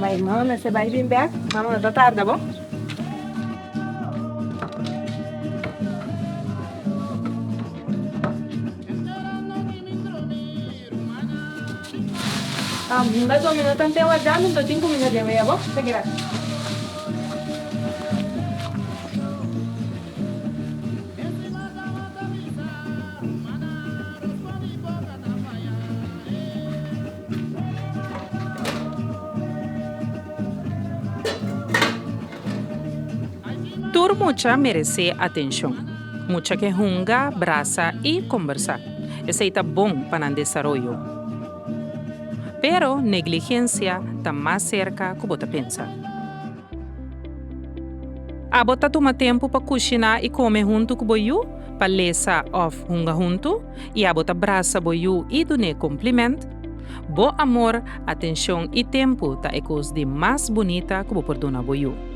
Bai mama mester bai bin bek. Mama no ta tarda bo. Hunga domino tan te warda mi no tin cuminda den wea bo. Ta keda. Tur mucha meresé atenshon. Mucha ke hunga, brasa i kombersá. Esei ta bon pa nan desaroyo. Pero negligensia ta mas serka ku bo ta pensa. Abo ta tuma tempu pa kushiná i kome huntu ku bo yu, pa lesa òf hunga huntu, i abo ta brasa bo yu i dun'é kompliment? Bo amor, atenshon i tempu ta e kos di mas bunita ku bo por duna bo yu.